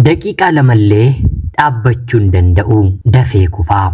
Daqiiqaa lamallee dhaabbachuu hin danda'u, dafee kufaa.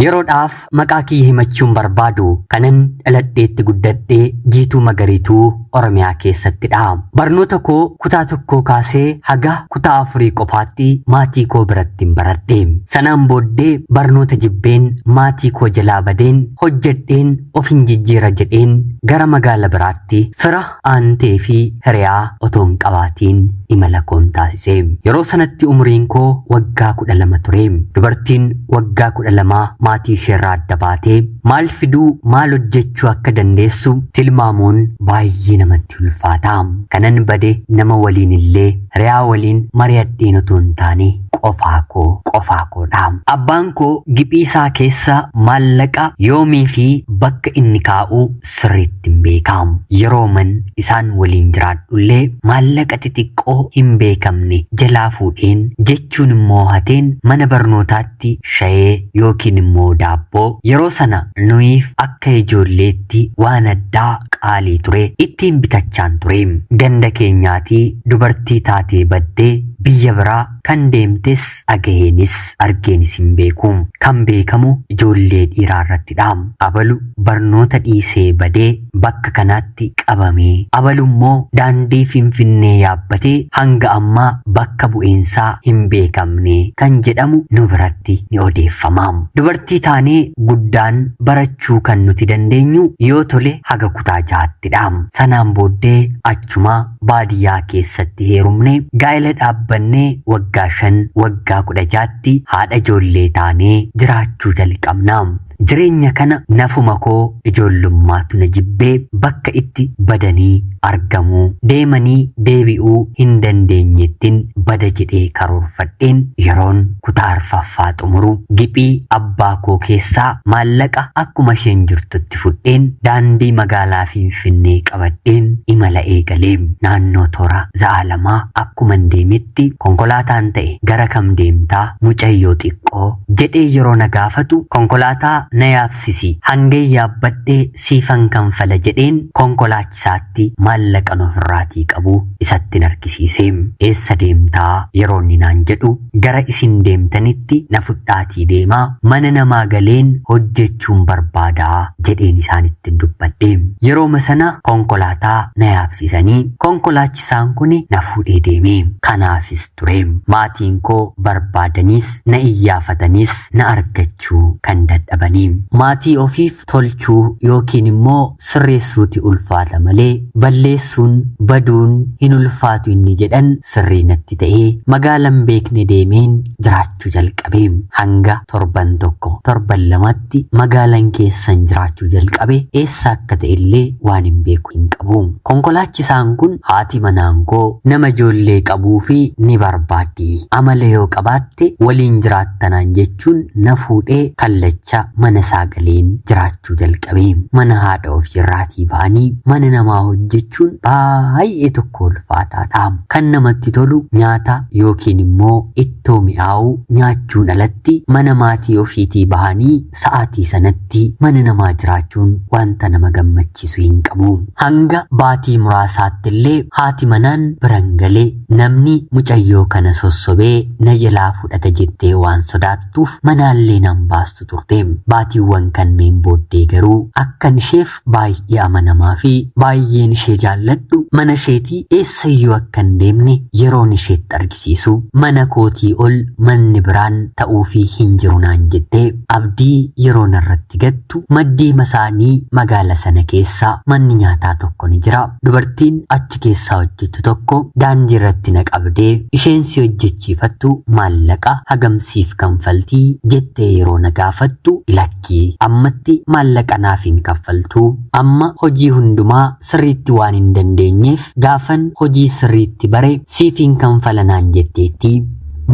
Yeroodhaaf maqaa kiyya himachuun barbaadu kanan dhaladheetti guddadhee Jiituu Magariituu Oromiyaa keessattidha. Barnoota koo kutaa tokkoo kaasee haga kutaa afurii qofaatti maatii koo biratti hin baradhe. Sanaan booddee barnoota jibbeen maatii koo jalaa badeen hojjedheen of hin jijjiira jedheen gara magaala biraatti fira aantee fi hiriyaa otoo hin qabaatiin imala koon taasise. Yeroo sanatti umriin koo waggaa 12 ture. Dubartiin waggaa 12 maatii isheerraa adda baatee maal fiduu maal hojjechuu akka dandeessu tilmaamuun baay'ee namatti ulfaata. Kanan bade nama waliin illee hiriyaa waliin mari'adheen otoo hin taane qofaa koo qofaa koodha. Abbaan koo giphii isaa keessa maallaqa yoomii fi bakka inni kaa'u sirriitti hin beekamu. Yeroo man isaan waliin jiraadhullee maallaqa xixiqqoo hin beekamne jalaa fuudheen jechuun immoo hateen mana barnootaatti shayee yookiin immoo daabboo yeroo sana nuyiif akka ijoolleetti waan addaa qaalii ture ittiin bitachaan ture. Ganda keenyaatii dubartii taatee baddee biyya biraa kan deemtes dhagaheenis argeenis hin beeku. Kan beekamu ijoollee dhiiraa irrattidha. Abalu barnoota dhiisee badee bakka kanaatti qabamee, abalu immoo daandii Finfinnee yaabbatee hanga ammaa bakka bu'eensaa hin beekamne kan jedhamu nu biratti ni odeeffama. Dubartii taanee guddaan barachuu kan nuti dandeenyu yoo tole haga kutaa ja'attidha. Sanaan booddee achuma baadiyyaa keessatti heerumne, gaa'ela dhaabbannee waggaa 5 waggaa 16tti haadha ijoollee taanee jiraachuu jalqabna. Jireenya kana nafuma koo ijoollummaatu na jibbee bakka itti badanii argamuu deemanii deebi'uu hin dandeenyettin bada jedhee karoorfadheen yeroon kutaa arfaffaa xumuru giphii abbaa koo keessaa maallaqa akkuma isheen jirtutti fudheen daandii magaalaa Finfinnee qabadheen imala eegalee naannoo toora za'aalamaa akkuman deemetti konkolaataan ta'e gara kam deemtaa mucayyoo xiqqoo jedhee yeroo na gaafatu konkolaataa na yaabsisi hanga yaabbadhee siifan kanfala jedheen konkolaachisaatti maallaqa ofirraatii qabu isatti argisiise. Eessa deemtaa yeroo inni naan jedhu gara isin deemtanitti na fudhaatii deemaa mana namaa galeen hojjechuun barbaadaa jedheen isaanitti dubbadhe. Yerooma sana konkolaataa na yaabsisanii konkolaachisaan kun na fuudhee deeme. Kanaafis ture maatiin koo barbaadaniis na iyyaafatanis na argachuu kan dadhabanii. Maatii ofiif tolchuu yookiin immoo sirreessuuti ulfaata malee balleessuun baduun hin ulfaatu inni jedhan sirrii natti ta'ee magaalan beekne deemeen jiraachuu jalqabe. Hanga torban tokko torban lamatti magaalan keessan jiraachuu jalqabe, eessa akka ta'e illee waan hin beeku hin qabu. Konkolaachisaan kun haati manaan koo nama ijoollee qabuu fi ni barbaaddi. Amala yoo qabaatte waliin jiraattanaan jechuun na fuudhee kallacha mana isaa galeen jiraachuu jalqabe. Mana haadha ofirraatii ba'anii mana namaa hojjechuun baay'ee tokko ulfaataadha. Kan namatti tolu nyaata yookiin immoo ittoo mi'aawu nyaachuun alatti mana maatii ofiitii bahanii sa'aatii sanatti mana namaa jiraachuun wanta nama gammachiisu hin qabu. Hanga baatii muraasaatti illee haati manaan biran galee namni mucayyoo kana sossobee na jalaa fudhata jettee waan sodaattuuf manaallee nan baastu turte. Baatiiwwan kanneen booddee garuu akkan isheef baay'ee amanamaa fi baay'een ishee jaalladhu mana isheetii eessayyuu akka hin deemne yeroon isheetti argisiisu mana kootii ol manni biraan ta'uufii hin jiru naan jettee abdii yeroo narratti gattu maddii masaanii magaala sana keessa manni nyaataa tokko ni jira. Dubartiin achi keessaa hojjettu tokko daandii irratti na qabdee isheen si hojjechiifattu maallaqa hagamsiif kanfaltii jettee yeroo na gaafattu lakkii ammatti maallaqa naaf hin kaffaltu, amma hojii hundumaa sirriitti waan hin dandeenyeef gaafan hojii sirriitti bare siif hin kanfala naan jetteetti.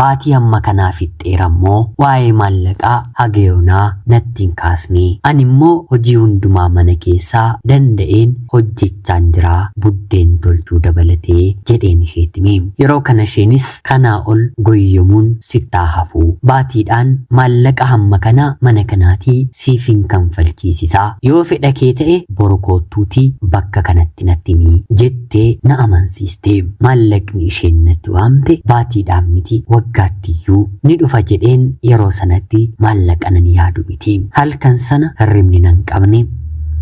Baatii amma kanaa fixxeera immoo waa'ee maallaqaa haga yoonaa natti hin kaasne. Ani immoo hojii hundumaa mana keessaa danda'een hojjechaan jira, buddeen tolchuu dabalatee jedheen isheetti hime. Yeroo kana isheenis kanaa ol goyyomuun sittaa hafu. Baatiidhaan maallaqa hamma kana mana kanaatii siif hin kanfalchiisisaa. Yoo fedha kee ta'e boru koottuutii bakka kanatti natti himi jettee jettee na amansiiste. Maallaqni isheen natti waamte baatiidhaan miti, waggaattiyyuu ni dhufa jedheen yeroo sanatti maallaqa nan yaadu miti. Halkan sana hirribni nan qabne.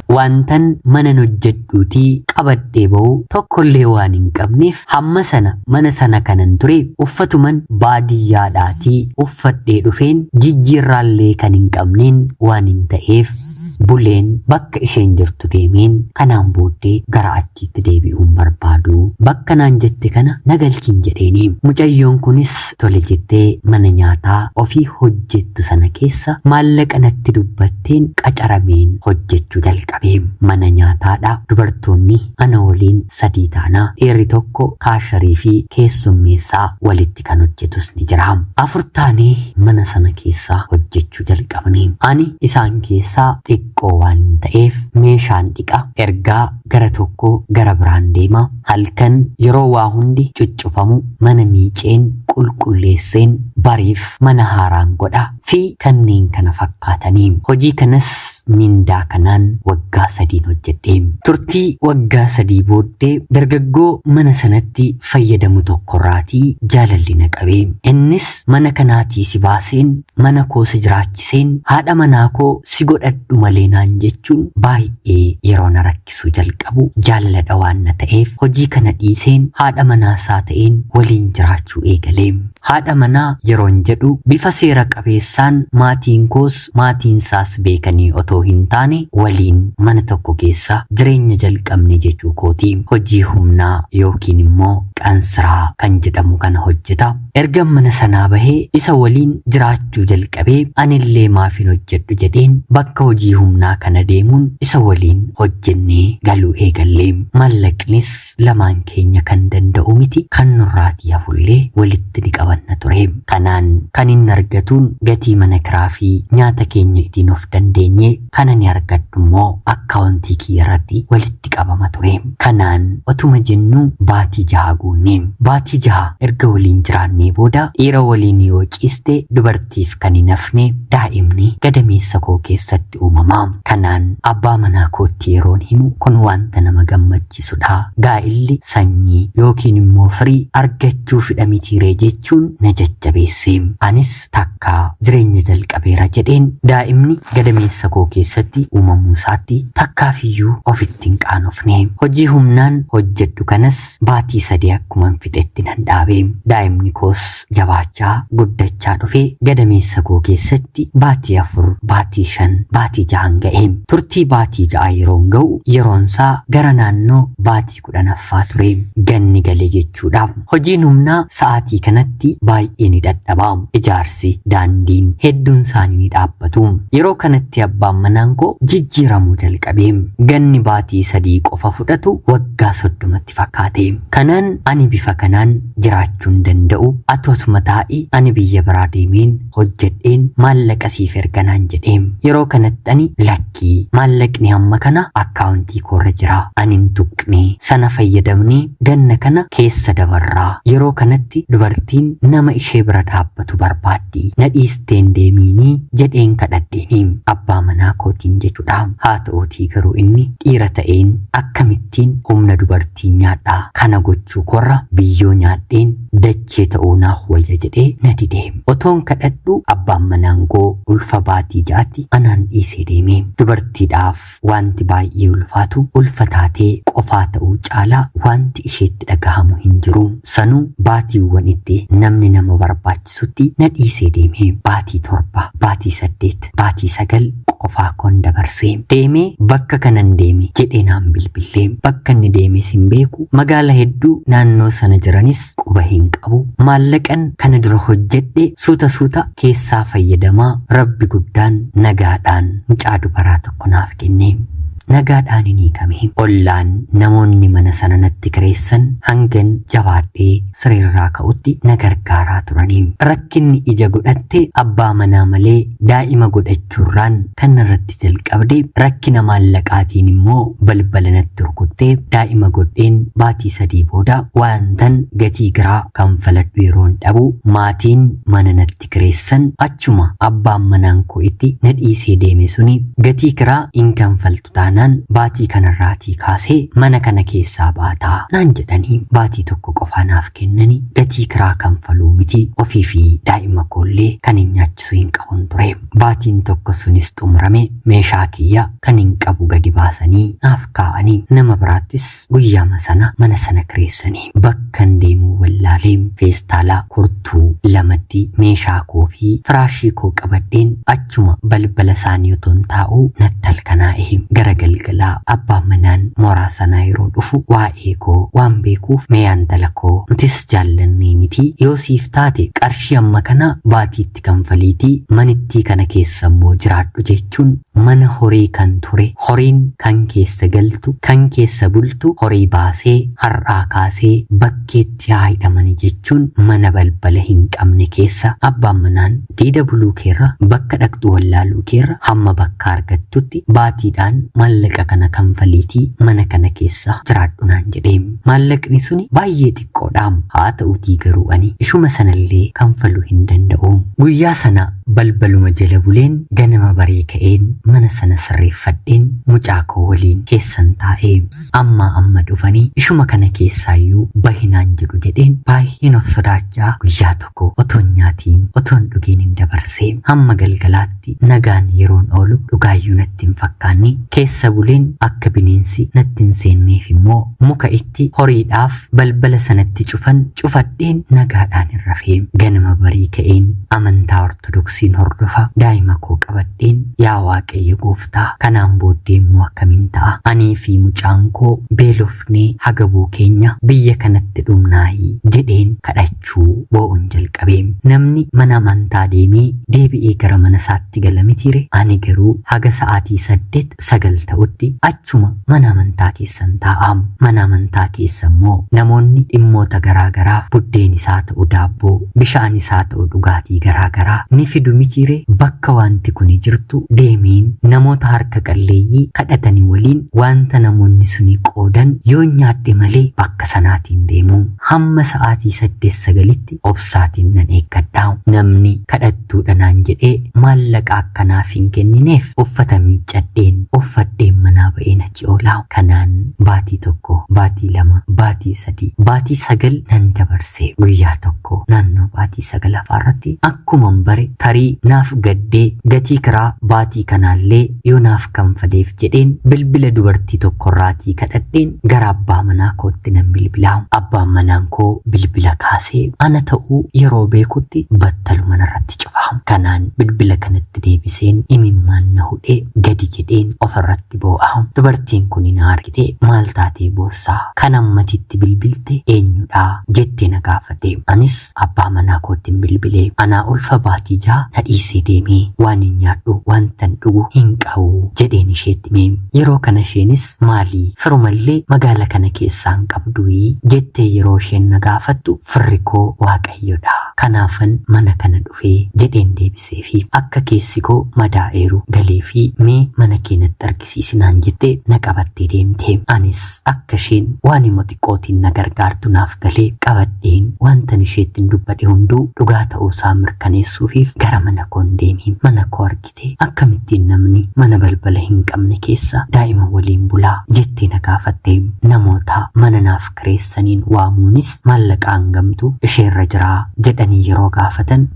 Wantan manan hojjedhuutii qabadhee ba'u tokkollee waan hin qabneef hamma sana mana sana kanan ture uffatuman baadiyyaadhaatii uffadhee dhufeen jijjiirraallee kan hin qabneen waan hin ta'eef buleen bakka isheen jirtu deemeen kanaan booddee gara achiitti deebi'uun barbaadu, bakka naan jette kana nagalchiin jedheeni. Mucayyoon kunis tole jettee mana nyaataa ofii hojjettu sana keessa maallaqa natti dubbatteen qacarameen hojjechuu jalqabe. Mana nyaataadha. Dubartoonni ana waliin 3 taanaa, dhiirri tokko kaasharii fi keessummeessaa walitti kan hojjetus ni jira. 4 taanee mana sana keessa hojjechuu jalqabne. Ani isaan keessaa xiqqoo waan ta'eef meeshaan dhiqa, ergaa gara tokko gara biraan deema. Halkan yeroo waa hundi cuccufamu mana miiceen qulqulleesseen bariif mana haaraan godha fi kanneen kana fakkaatanii. Hojii kanas mindaa kanaan waggaa 3 hojjedhe. Turtii waggaa 3 booddee dargaggoo mana sanatti fayyadamu tokkorraatii jaalalli na qabe. Innis mana kanaatii si baaseen, mana koo si jiraachiseen, haadha manaa koo si godhadhu malee naan jechuun baay'ee yeroo na rakkisuu jalqabu jaalalladha waan na ta'eef hojii kana dhiiseen haadha manaasaa ta'een waliin jiraachuu eegale. Haadha manaa yeroon jedhu bifa seera qabeessaan maatiin koos maatiinsaas beekanii otoo hin taane waliin mana tokko keessa jireenya jalqabne jechuu kooti. Hojii humnaa yookiin immoo qansiraa kan jedhamu kana hojjeta. Erga mana sanaa bahee isa waliin jiraachuu jalqabee anillee maafin hojjedhu jedheen bakka hojii humnaa kana deemuun isa waliin hojjennee galuu eegalle. Maallaqnis lamaan keenya kan danda'u miti, kan nurraatii hafullee walitti ni qabanna ture. Kanaan kan inni argatuun gatii mana kiraa fi nyaata keenya ittiin of dandeenye, kana ni argadhu immoo akkaawuntii kiyya irratti walitti qabama ture. Kanaan otuma jennuu baatii 6 guunne. Baatii 6 erga waliin jiraannee booda dhiira waliin yoo ciiste dubartiif kan hin hafne daa'imni gadameessa koo keessatti uumama. Kanaan abbaa manaa kootti yeroon himu kun wanta nama gammachiisudha. Gaa'illi sanyii yookiin immoo firii argachuu fidha mitiiree jechuun na jajjabeesse. Anis takkaa jireenya jalqabeera jedheen daa'imni gadameessa koo keessatti uumamuu isaatti takkaafiyyuu ofitti hin qaanofne. Hojii humnaan hojjedhu kanas baatii 3 akkuma fixetti nan dhaabe. Daa'imni koos jabaachaa guddachaa dhufe gadameessa koo keessatti baatii 4, baatii 5, baatii 6 ga'e. Turtii baatii 6 yeroon ga'u yeroonsaa gara naannoo baatii 10ffaa ture. Ganni gale jechuudhaaf. Hojiin humnaa sa'aatii kanatti baay'ee ni dadhaba. Ijaarsi, daandiin hedduun isaanii ni dhaabbatu. Yeroo kanatti abbaan manaan koo jijjiiramuu jalqabe. Ganni baatii 3 qofa fudhatu waggaa 30tti fakkaate. Kanaan ani bifa kanaan jiraachuu hin danda'u. Ati osuma taa'i ani biyya biraa deemeen hojjedheen maallaqa siif erganaan jedhe. Yeroo kanatti ani lakkii maallaqni hamma kana akkaawuntii koorra jira. Ani hin tuqne, sana fayyadamnee ganna kana keessa dabarraa. Yeroo kanatti dubartiin nama ishee bira dhaabbatu barbaaddi. Na dhiisteen deemiinii jedheen kadhadheeni abbaa manaa kootiin jechuudha. Haa ta'uutii garuu inni dhiira ta'een akkamittiin humna dubartii nyaadhaa, kana gochuu korra biyyoo nyaadheen dachee ta'uu naaf wayya jedhee na dide. Otoon kadhadhu abbaan manaan koo ulfa baatii 6tti anaan dhiisee deeme. Dubartiidhaaf wanti baay'ee ulfaatu ulfa taatee qofaa ta'uu caalaa wanti isheetti dhagahamu hin jiru. Sanuu baatiiwwan itti namni nama barbaachisutti na dhiisee deeme. Baatii 7, baatii 8, baatii 9 qofaa koon dabarsee deemee bakka kanan deeme jedhee naan bilbillee. Bakka inni deemes hin beeku. Magaala hedduu naannoo sana jiranis quba hin qabu. Maallaqan kana dura hojjedhe suuta suuta keessaa fayyadamaa rabbi guddaan nagaadhaan mucaa dubaraa tokko naaf kenne. Nagaadhaan hin hiikame. Ollaan namoonni mana sana natti kireessan hangan jabaadhee sireerraa ka'utti na gargaaraa turanii. Rakkinni ija godhatte abbaa manaa malee daa'ima godhachuurraan kan irratti jalqabde rakkina maallaqaatiin immoo balbala natti rukuttee daa'ima godheen baatii 3 booda waantan gatii giraa kanfaladhu yeroon dhabu maatiin mana natti kireessan achuma abbaan manaan koo itti na dhiisee deeme suni gatii kiraa hin kanfaltu taanaan Manaan baatii kanarraatii kaasee mana kana keessaa baataa naan jedhanii baatii tokko qofaa naaf kennanii gatii kiraa kanfaluu miti ofii fi daa'ima koollee kan hin nyaachisu hin qabun ture. Baatiin tokko sunis xumurame meeshaa kiyya kan hin qabu gadi baasanii naaf kaa'anii nama biraattis guyyaama sana mana sana kireessanii bakkan deemuu wallaalee feestaalaa kurtuu lamatti meeshaa koo fi firaashii koo qabadheen achuma balbala isaanii otoon taa'uu natti halkanaa'e. Gara galgalaa abbaan manaan mooraa sanaa yeroo dhufu waa'ee koo waan beekuuf mee intala koo nutis jaallannee miti yoo siif taate qarshii amma kana baatiitti kanfaliitii manittii kana keessa immoo jiraadhu jechuun mana horii kan ture horiin kan keessa galtu kan keessa bultu horii baasee har'aa kaasee bakkeetti haa hidhamani jechuun mana balbala hin qabne keessa abbaan manaan diida buluu keerra bakka dhaqxu wallaaluu keerra hamma bakka argattutti baatiidhaan maallaqa kana kanfaliitii mana kana keessa jiraadhu naan jedhee. Maallaqni suni baay'ee xiqqoodha. Haa ta'uutii garuu ani ishuma sanallee kanfaluu hin danda'u. Guyyaa sana balbaluma jala buleen ganama baree ka'een mana sana sirreeffadheen mucaa koo waliin keessan taa'ee amma amma dhufanii ishuma kana keessaayyuu bahinaan jedhu jedheen baay'een of sodaachaa guyyaa tokko otoon nyaatiin otoon dhugiin hin dabarsee hamma galgalaatti nagaan yeroon oolu dhugaayyuu natti hin fakkaanne keessa buleen akka bineensi natti hin seenneef immoo muka itti horiidhaaf balbala sanatti cufan cufadheen nagaadhaan hin rafee. Ganama barii ka'een amantaa ortodoksiin hordofa daa'ima koo qabadheen yaa Waaqayyo gooftaa kanaan booddee immoo akkamiin ta'a anii fi mucaan koo beelofnee hagabuu keenya biyya kanatti dhumnaayii jedheen kadhachuu boo'uun jalqabee. Namni mana amantaa deemee deebi'ee gara mana isaatti gala mitiire ani garuu haga sa'aatii 8-9 ta'utti achuma mana amantaa keessan taa'a. Mana amantaa keessa immoo namoonni dhimmoota garaa garaaf buddeen isaa ta'u daabboo bishaan isaa ta'u dhugaatii garaa garaa ni fidu mitiire bakka wanti kuni jirtu deemeen namoota harka qalleeyyii kadhatanii waliin wanta namoonni suni qoodan yoo nyaadhe malee bakka sanaatiin deemu. Hamma sa'aatii 8-9tti obsaatiin nan eeggadha. Namni kadhattuudha naan jedhee maallaqa akkanaaf hin kennineef uffata miiccadheen uffadheen manaa ba'een achi oolaa. Kanaan baatii tokko, baatii 2, baatii 3, baatii 9 nan dabarse. Guyyaa tokko naannoo baatii 9 irratti akkuman bare tarii naaf gaddee gatii kiraa baatii kanaallee yoo naaf kanfaleef jedheen bilbila dubartii tokkorraatii kadhadheen gara abbaa manaa kootti nan bilbilaa. Abbaan manaan koo bilbila kaasee ana ta'uu yeroo beekutti battaluma narratti cufa. Kanaan bilbila kanatti deebiseen imimmaan na hudhee gadi jedheen ofirratti boo'a. Dubartiin kun na argite maal taatee boossaa? Kan ammatitti bilbilte eenyudha? Jettee na gaafate. Anis abbaa manaa kootti bilbilee anaa ulfa baatii 6 na dhiisee deemee waan hin nyaadhu wantan dhugu hin qabu jedheen isheetti hime. Yeroo kana isheenis maalii firumallee magaala kana keessaa hin qabduyi jettee yeroo isheen na gaafattu firri koo Waaqayyodha. Kanaafan mana kana dhufee jedheen deebisee fi akka keessi koo madaa'eeru galee fi mee mana kee natti argisiisinaan jettee na qabattee deemte. Anis akka isheen waan hima xiqqootiin na gargaartu naaf galee qabadheen wantan isheettiin dubbadhe hunduu dhugaa ta'uusaa mirkaneessuufiif gara mana koon deemi. Mana koo argite akkamittiin namni mana balbala hin qabne keessa daa'ima waliin bulaa jettee na gaafatte. Namoota mana naaf kireessaniin waamuunis maallaqa hangamtu isheerra jiraa jedhanii yeroo gaafatan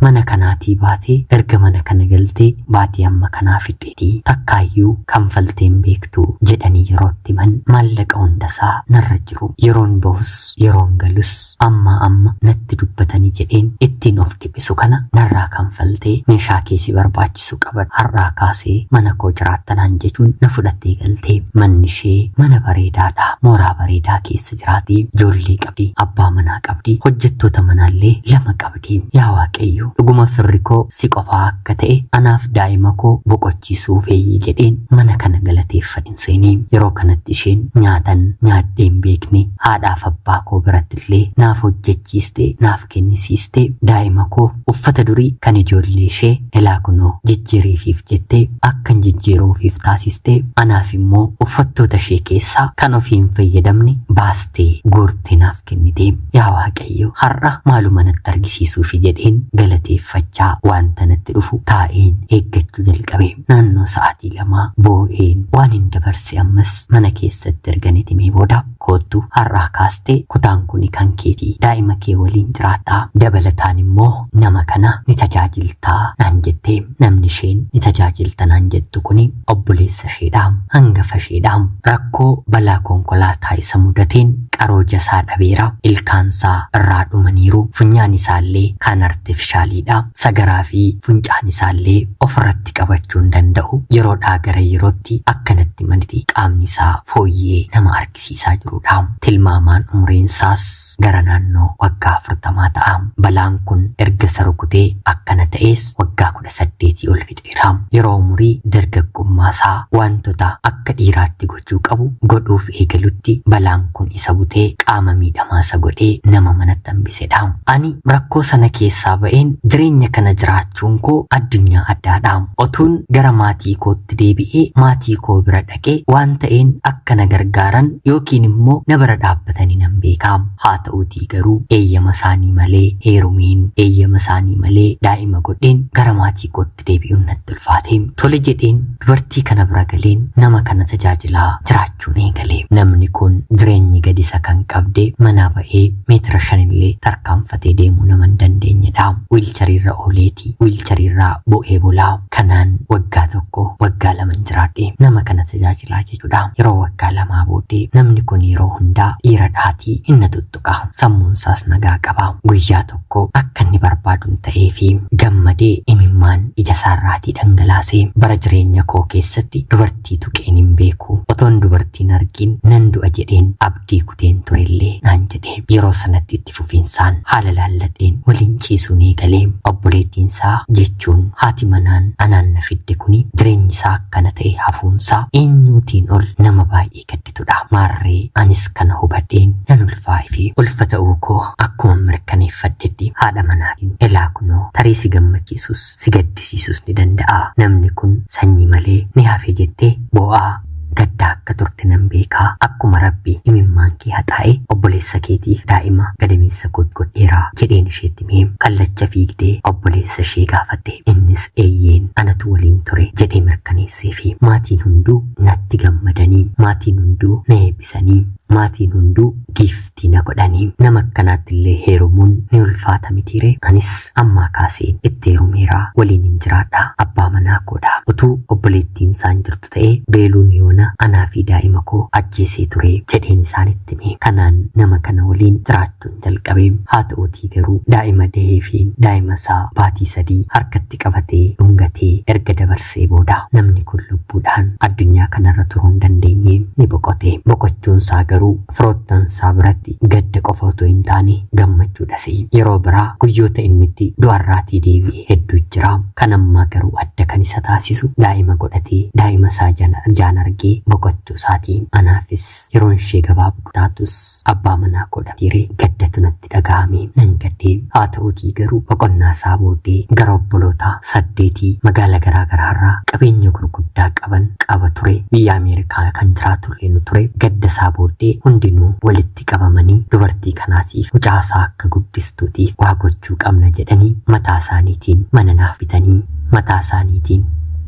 mana kanaatii baatee erga mana kana galtee baatii amma kanaa fixeetii takkaayyuu kanfalteen beektu jedhanii yerootti himan maallaqa hundasaa narra jiru. Yeroon bahus yeroon galus amma amma natti dubbatanii jedheen ittiin of dhiphisu kana narraa kanfaltee meeshaa keessi barbaachisu qaban har'aa kaasee mana koo jiraattanaan jechuun na fudhattee galtee. Manni ishee mana bareedaadha. Mooraa bareedaa keessa jiraati. Ijoollee qabdi, abbaa manaa qabdi, hojjettoota manaallee 2 qabdi. Yaa Waaqayyo dhuguma firri koo si qofaa akka ta'e anaaf daa'ima koo boqochiisuu feeyyii jedheen mana kana galateeffadhin seenee. Yeroo kanatti isheen nyaatan nyaadheen beekne Haadhaaf abbaa koo biratti illee naaf hojjechiiste, naaf kennisiiste. Daa'ima koo uffata durii kan ijoollee ishee ilaa kunoo jijjiiriifiif jettee akkan jijjiiruufiif taasiste. Anaaf immoo uffattoota ishee keessaa kan ofii hin fayyadamne baastee guurtee naaf kennite. Yaa Waaqayyo, har'a maaluma natti argisiisuufi jedheen galateeffachaa wanta natti dhufu taa'een eeggachuu jalqabe. Naannoo sa'aatii 2 boo'een waan hin dabarse ammas mana keessatti erganitti mee booda, "Koottu, har'aa kaastee kutaan kun kan keetii, daa'ima kee waliin jiraattaa, dabalataan immoo nama kana ni tajaajiltaa," naan jette. Namni isheen ni tajaajilta naan jettu kuni obboleessa isheedha, hangafa isheedha. Rakkoo balaa konkolaataa isa mudateen qaroo jasaa dhabeera, ilkaansaa irraa dhumaniiru, funyaan isaallee kan artifishaaliidha, sagaraa fi funcaan isaallee ofirratti qabachuu hin danda'u. Yeroodhaa gara yerootti akkanatti maniti qaamni isaa fooyyee nama argisiisaa jirudha. Tilmaamaan umriin isaas gara naannoo waggaa 40 ta'a. Balaan kun erga isa rukutee akkana ta'es waggaa 18 ol fixeera. Yeroo umurii dargaggummaa isaa wantoota akka dhiiraatti gochuu qabu godhuuf eegalutti balaan kun isa butee qaama miidhamaa isa godhee nama manatti hambisedha. Ani rakkoo sana keessaa ba'een jireenya kana jiraachuun koo addunyaa addaadha. Otuun gara maatii kootti deebi'ee maatii koo bira dhaqee waan ta'een akka na gargaaran yookiin immoo na bira dhaabbatanii nan beeka. Haa ta'uutii garuu eeyyama isaanii malee heerumeen, eeyyama isaanii malee daa'ima godheen gara maatii kootti deebi'uun natti ulfaate. Tole jedheen dubartii kana bira galeen nama kana tajaajilaa jiraachuun eegale. Namni kun jireenyi gadi isa kan qabde, manaa ba'ee meetira 5 illee tarkaanfatee deemuu nama hin dandeenyedha. Wiilchariirra ooleeti, wiilchariirraa bu'ee bulaa. Kanaan waggaa 1, waggaa 2 jiraadhe nama kana tajaajilaa jechuudha. Yeroo waggaa 2 booddee namni kun yeroo hundaa dhiira dhaatii hin na tuttuqa. Sammuun isaas nagaa qaba. Guyyaa tokko akka inni barbaaduun ta'ee fi gammadee imimmaan ija isaarraatii dhangalaasee, "Bara jireenya koo keessatti dubartii tuqeen hin beeku. Otoon dubartiin argin nan du'a jedheen abdii kuteen turellee," naan jedhe. Yeroo sanatti itti fufinsaan haala laalladheen waliin ciisuun eegalee. Obboleettiin isaa jechuun haati manaan anaan na fidde kuni jireenyi isaa akkana ta'e hafuunsaa eenyuutiin ol nama baay'ee gadditudha. Maarree anis kana hubadheen nan ulfaa'e fi ulfa ta'uu koo akkuma mirkaneeffadhetti haadha manaatiin, "Elaa kunoo, tarii si gammachiisus si gaddisiisus ni danda'a. Namni kun sanyii malee ni hafe jettee boo'aa gaddaa akka turte nan beekaa. Akkuma Rabbi imimmaan kee haxaa'e obboleessa keetiif daa'ima gadameessa koo godheera," jedheen isheetti himee. Kallacha fiigdee obboleessa ishee gaafatte. Innis "Eeyyeen, anatu waliin ture," jedhee mirkaneessee fi maatiin hunduu natti gammadanii, maatiin hunduu na eebbisanii, maatiin hunduu giiftii na godhanii. Nama akkanaatti illee heerumuun ni ulfaata mitiire? Anis ammaa kaaseen itti heerumeeraa, waliin hin jiraadha, abbaa manaa koodha. Utuu obboleettiin isaan jirtu ta'ee beeluun yoona anaa fi daa'ima koo ajjeesee ture, jedheen isaanitti hime. Kanaan nama kana waliin jiraachuun jalqabe. Haa ta'uutii garuu daa'ima dahee fi daa'ima isaa baatii 3 harkatti qabatee dhungatee erga dabarsee booda namni kun lubbuudhaan addunyaa kanarra turuu hin dandeenye, ni boqote. Boqochuun isaa garuu firoottan isaa biratti gadda qofa otoo hin taane gammachuudhas. Yeroo biraa guyyoota inni itti du'arraatii deebi'e hedduu jira. Kan ammaa garuu adda kan isa taasisu daa'ima godhatee daa'ima isaa jaan argee boqochuu isaatii. Anaafis yeroon ishee gabaabduu taatus abbaa manaa godhateere gaddatu natti dhaga'ame, nan gaddee. Haa ta'uutii garuu boqonnaa isaa booddee gara obboloota saddeetii magaala garaa garaarraa qabeenya gurguddaa qaban qaba ture, biyya Ameerikaa kan jiraatu illee nu ture, gadda isaa booddee hundinuu walitti qabamanii dubartii kanaatiif mucaasaa akka guddistuutiif waa gochuu qabna jedhanii mataa isaaniitiin mana naaf bitanii, mataa isaaniitiin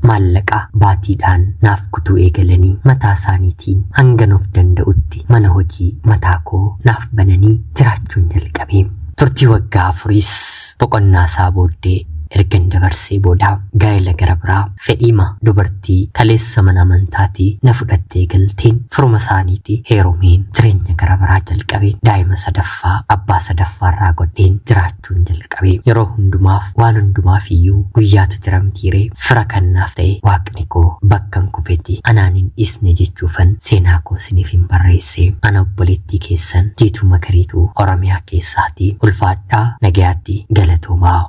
maallaqa baatiidhaan naaf kutuu eegalanii, mataa isaaniitiin hanga nuuf danda'utti mana hojii mataa koo naaf bananii jiraachuun jalqabe. Turtii waggaa 4s boqonnaa isaa booddee ergan dabarsee booda gaa'ela gara biraa fedhiima dubartii kaleessa mana amantaatii na fudhattee galteen firuma isaaniitii heerumeen jireenya gara biraa jalqabe. Daa'ima sadaffaa abbaa sadaffaarraa godheen jiraachuun jalqabe. Yeroo hundumaaf waan hundumaaf iyyuu guyyaatu jira mitiiree? Fira kannaaf ta'e waaqni koo bakkan kufetti anaan hin dhiisne jechuufan seenaa koo isiniif hin barreesse. Ana obboleettii keessan Jiituu Magariituu, Oromiyaa keessaatii. Ulfaadhaa, nagayaatti, galatoomaa.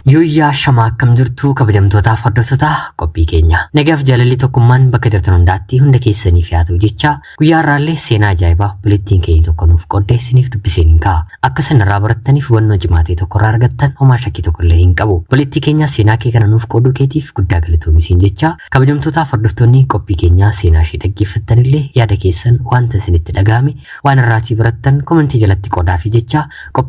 Yuuyyaa shamaa akkam jirtu kabajamtootaaf hordoftoota qophii keenya. Nagaaf jaalalli tokkummaan bakka jirtan hundaatti hunda keessaniif haa ta'u jecha guyyaa har'aallee seenaa ajaa'ibaa obboleettiin keenya tokko nuuf qoodde isiniif dubbiseen hin ka'a. Akka isin irraa barattaniif hubannoo cimaa ta'e tokko irraa argattan homaa shakkii tokko illee hin qabu. Obboleettii keenya seenaa kee kana nuuf qooduu keetiif guddaa galatoomi siin jecha kabajamtootaaf hordoftoonni qophii keenyaa seenaa ishee dhaggeeffattanillee yaada keessan wanta isinitti dhaga'ame waan irraatii barattan komentii jalatti qoodaafi jecha qophii